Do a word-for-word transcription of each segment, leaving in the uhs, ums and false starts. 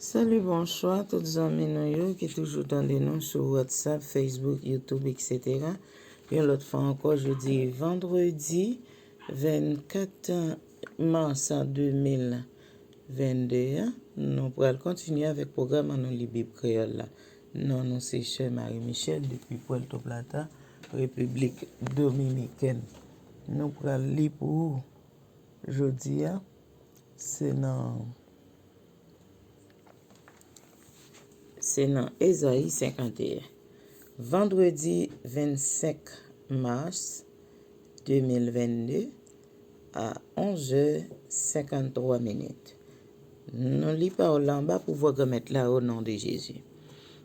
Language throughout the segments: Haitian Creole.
Salut, bonsoir tout zanmi nou yo ki toujou tande nou sou WhatsApp, Facebook, YouTube, et cetera. Yon lòt fwa ankò, jodi vandredi vennkat mas de mil vennde a, nou pral kontinye avèk pwogram An Nou Li Bib Kreyòl la. Non nou se Sè Marie Michel depi Puerto Plata, Repiblik Dominikèn. Nou pral li pou ou jodi a, se nan Se nan Ezayi senkanteyen. Vandredi vennsenk mas de mil vennde a onz è senkanntwa minit. Nou li pawòl la anba pouvwa Granmèt la, o non de Jezi.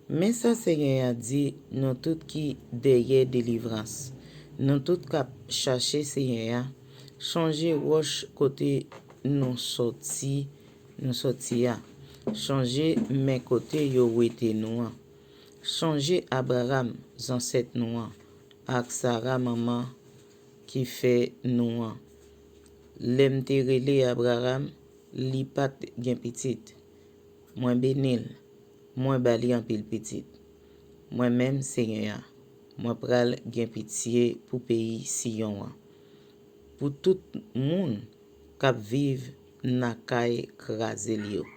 Men sa Senyè a di nou tout ki dèyè delivrans, nou tout k ap chache Senyè a, chonje wòch kote nou sòti nou sòti a. Chonje men kote yo wete nou an. Chonje Abraram, zansèt nou an, ak Sara, manman ki fè nou an. Lè m te rele Abraram, li pa t gen pitit. Mwen beni l, mwen ba li anpil pitit. Mwen menm, Senyè a, mwen pral gen pitye pou peyi Siyon an, pou tout moun k ap viv nan kay kraze l yo.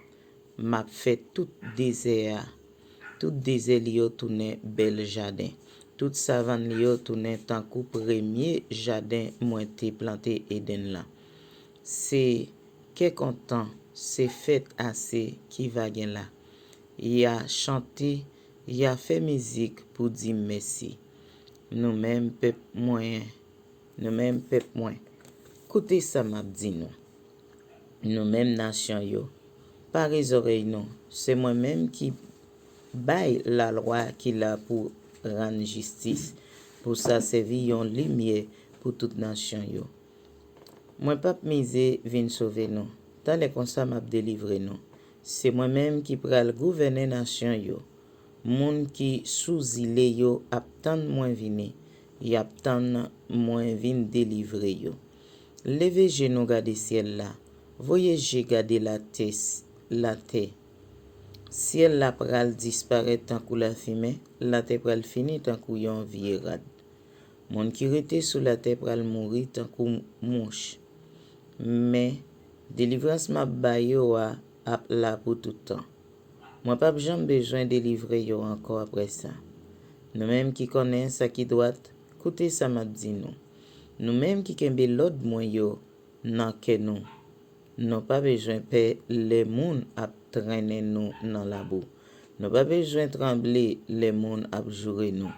M ap fè tout dezè a, tout dezè li yo tounen bèl jaden, tout savann li yo tounen tankou premye jaden mwen te plante Edenn lan. Se kè kontan, se fèt ase ki va gen la. Y a chante, y a fè mizik pou di m mèsi. Nou menm pèp mwen, nou menm pèp mwen, koute sa m ap di nou. Nou menm nasyon yo, pare zòrèy nou. Se mwen menm ki bay lalwa ki la pou rann jistis, pou sa sèvi yon limyè pou tout nasyon yo. Mwen p ap mize vin sove nou. Talè konsa m ap delivre nou. Se mwen menm ki pral gouvène nasyon yo. Moun ki sou zile yo ap tann mwen vini. Y ap tann mwen vin delivre yo. Leve je nou gade syèl la. Voye je gade latè. Latè. Syèl la pral disparèt tankou lafimen, latè pral fini tankou yon vye rad. Moun ki rete sou latè pral mouri tankou mouch. Men, delivrans m ap ba yo a ap la pou tout tan. Mwen p ap janm bezwen delivre yo ankò apre sa. Nou menm ki konnen sa ki dwat, koute sa m ap di nou. Nou menm ki kenbe lòd mwen yo nan kè nou, nou pa bezwen pè lè moun ap trennen nou nan labou. Nou pa bezwen tranble lè moun ap joure nou.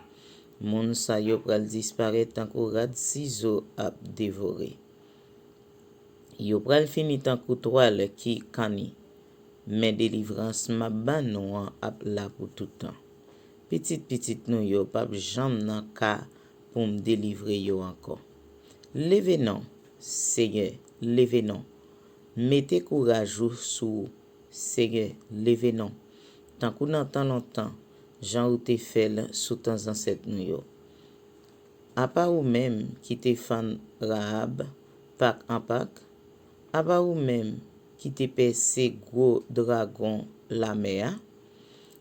Moun sa yo pral disparèt tankou rad sizo ap devore. Yo pral fini tankou twal ki kanni. Men delivrans m ap ba nou an ap la pou tout tan. Pitit pitit nou yo p ap janm nan ka pou m delivre yo ankò. Leve non, Senyè, leve non. Mete kouraj ou sou ou, Senyè, leve non. Tankou nan tan lontan, jan ou te fè l sou tan zansèt nou yo. Apa ou menm ki te fann Rahab pak an pak? Apa ou menm ki te pèse gwo dragon lamè a?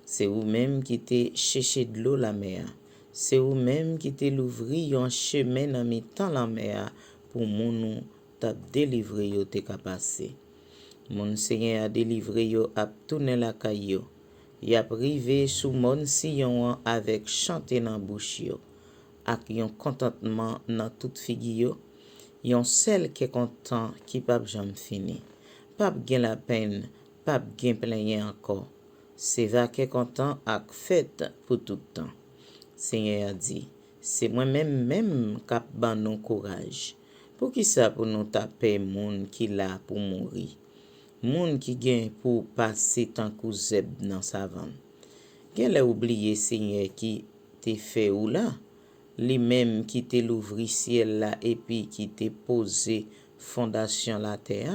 Se ou menm ki te cheche dlo lamè a. Se ou menm ki te louvri yon chemen nan mitan lamè a pou moun ou t ap delivre yo te ka pase. Moun Senyè a delivre yo ap tounen lakay yo. Y ap rive sou mòn Siyon an avèk chante nan bouch yo, ak yon kontantman nan tout figi yo, yon sèl kè kontan ki p ap janm fini. P ap gen lapenn, p ap gen plenyen ankò. Se va kè kontan ak fèt pou tout tan. Senyè a di, se mwen menm menm k ap ban nou kouraj. Poukisa pou nou ta pè moun ki la pou mouri? Moun ki gen pou pase tankou zèb nan savann. Genlè ou bliye Senyè ki te fè ou la, li menm ki te louvri syèl la epi ki te poze fondasyon latè a?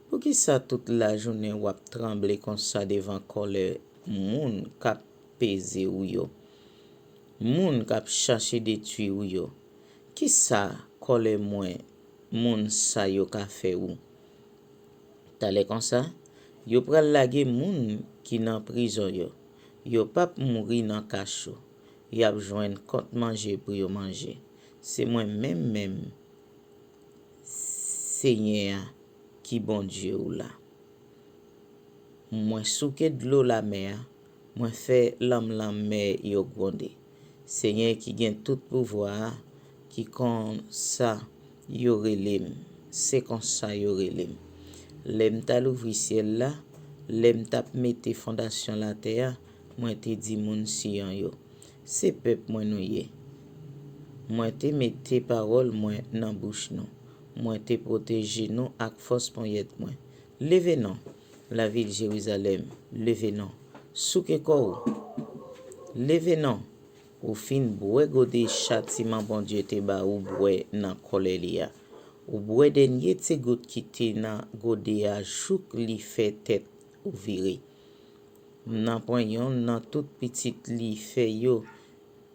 Poukisa tout lajounen w ap tranble konsa devan kòlè moun k ap peze ou yo? Moun k ap chache detwi ou yo. Kisa kòlè mwen moun sa yo ka fè ou? Talè konsa, Yo pral lage moun ki nan prizon yo. Yo p ap mouri nan kacho. Y ap jwenn kont manje pou yo manje. Se mwen menm menm, Senyè a, ki Bondye w la. Mwen souke dlo lamè a, mwen fè lanm lanmè yo gwonde. Senyè ki gen tout pouvwa a, ki konsa yo rele m, se konsa yo rele m. Lè m t al ouvri syèl la, lè m t ap mete fondasyon latè a, mwen te di moun Siyon yo, se pèp mwen nou ye. Mwen te mete pawòl mwen nan bouch nou. Mwen te pwoteje nou ak fòs ponyèt mwen. Leve non, lavil Jerizalèm, leve non. Souke kò w. Leve non. Ou fin bwè gode chatiman Bondye te ba ou bwè nan kòlè li a. Ou bwè dènye ti gout ki te nan gode a jouk li fè tèt ou vire. Nan pwen yonn nan tout pitit li fè yo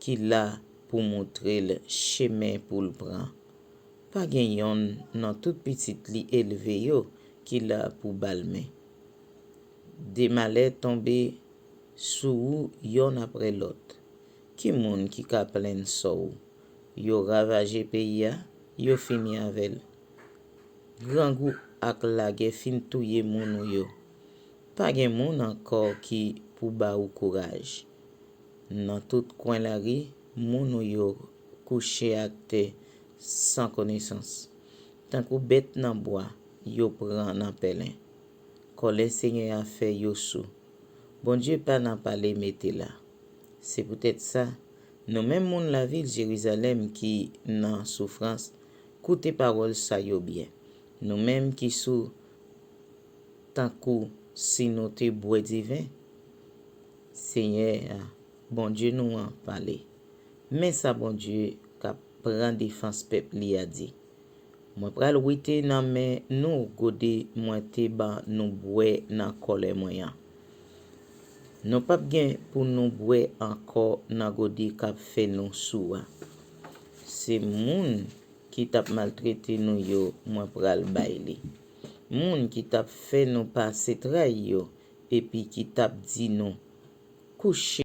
ki la pou moutre l chemen pou l pran. Pa gen yonn nan tout pitit li elve yo ki la pou ba l men. De malè tonbe sou ou yonn apre lòt. Ki moun ki ka plenn sò w? Yo ravaje peyi a, yo fini avè l. Grangou ak lagè fin touye moun ou yo. Pa gen moun ankò ki pou ba ou kouraj. Nan tout kwen lari, moun ou yo kouche atè san konesans. Tankou bèt nan bwa, yo pran nan pèlen. Kòlè Senyè a fè yo sou. Bondye pa nan pale mete la. Se poutèt sa, nou menm moun lavil Jerizalèm ki nan soufrans, koute pawòl sa yo byen. Nou menm ki sou tankou si nou te bwè diven, Senyè a, Bondye nou an, pale. Men sa Bondye k ap pran defans pèp li a di, Mwen pral wete nan men nou gode mwen te ban nou bwè nan kòlè mwen an. Nou p ap gen pou nou bwè ankò nan gode k ap fè nou sou a. Se moun ki t ap maltrete nou yo mwen pral bay li. Moun ki t ap fè nou pase tray yo, epi ki t ap di nou, kouche